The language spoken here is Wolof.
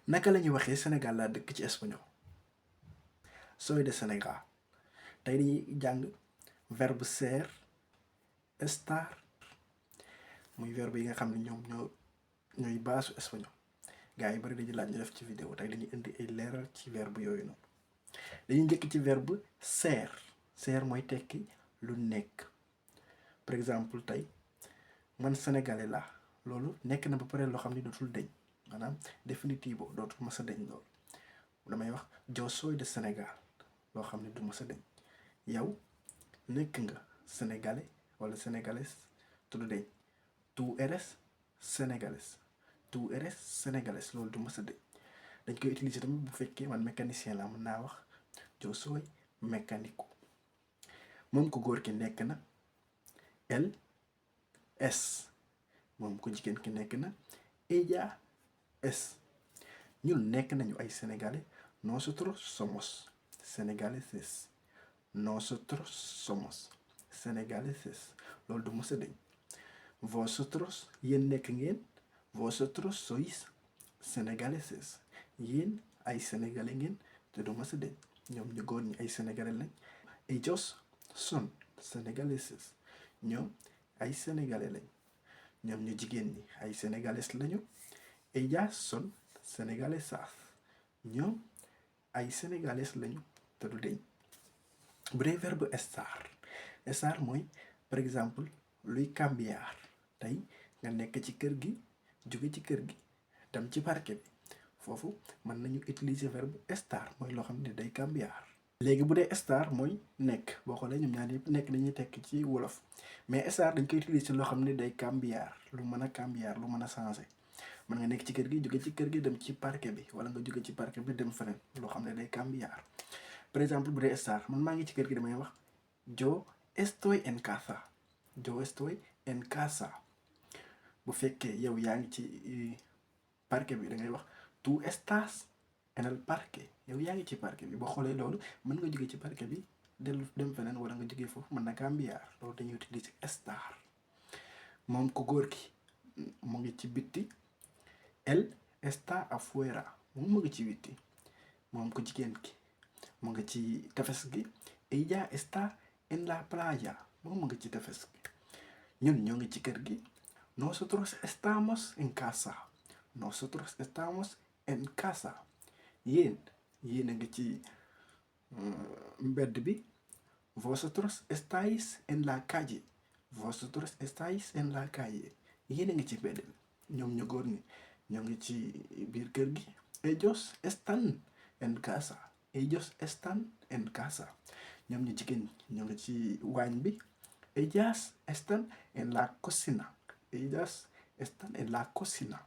naka la ñuy waxee Sénégal laa dëkk ci espagnol. Soy de Sénégal. tey dañuy jàng verbe ser, estar muy verbe yi nga xam ne ñooy baasu espagnol. gars yi bari dañuy laaj ñu def ci vidéo tey dañuy indi ay leeral ci verbe yooyu noonu. dañuy njëkk ci verbe ser. ser mooy tekki lu nekk. par exemple tey man sénégalais laa loolu nekk na ba pare loo xam ne dootul deñ maanaam définitivo dootul mës a deñ loolu. damay wax yo soy de Sénégal loo xam ne du mës a deñ. yow nekk nga sénégalais wala sénégalaise te du deñ. tú eres sénégalais. tú eres sénégalais loolu du mës a deñ. dañ koy utiliser tamit bu fekkee man mécanicien la mën naa wax yo soy mécanico. moom ko góor ki nekk na él es. moom ko jigéen ki nekk na ella es. ñun nekk nañu ay sénégalais. Nosotros somos sénégaleses. Nosotros somos sénégaleses loolu du mës a deñ. Vosotros yéen nekk ngeen. Vosotros sois sénégaleses. yéen ay sénégalais ngeen te du mës a deñ. ñoom ñu góor ñi ay sénégalais lañ. Ellos son sénégaleses. ñoom ay sénégalais lañ. ñoom ñu jigéen ñi ay sénégalais lañu. Ellas son sénégalesas. ñoom ay sénégalais lañu te du deñ. bu dee verbe estar. estar mooy par exemple luy cambiar. tey nga nekk ci kër gi jóge ci kër gi dem ci parquet bi foofu mën nañu utiliser verbe estar mooy loo xam ne day cambiar. léegi bu dee estar mooy nekk boo xoolee ñoom ñaar yëpp nekk dañuy tekki ci wolof mais estar dañ koy utiliser loo xam ne day cambiar lu mën a cambiar lu mën a changer. mën nga nekk ci kër gi jóge ci kër gi dem ci parquet bi wala nga jóge ci parquet bi dem feneen loo xam ne day cambiar. par exemple bu dee estar man maa ngi ci kër gi damay wax yo estoy en casa. yo estoy en casa. bu fekkee yow yaa ngi ci parquet bi da ngay wax tú estás en el parque. yow yaa ngi ci parquet bi boo xoolee loolu mën nga jóge ci parquet bi dem feneen wala nga jóge foofu mën na cambiar loolu dañuy utiliser estar. moom ko góor ki mu ngi ci bitti. él está afuera. moom mu ngi ci bitti. moom ko jigéen ki mu ngi ci tefes gi. ella está en la playa. moom mu ngi ci tefes gi. ñun ñoo ngi ci kër gi. Nosotros estamos en casa. Nosotros estamos en casa. yéen a ngi ci mbedd bi. Vosotros estáis en la calle. Vosotros estáis en la calle. yéen a ngi ci mbedd bi. ñoom ñu góor ñi ñoo ngi ci biir kër gi. Ellos están en casa. Ellos están en casa. ñoom ñu jigéen ñoo ngi ci waañ bi. Ellas están en la cocina. Ellas están en la cocina.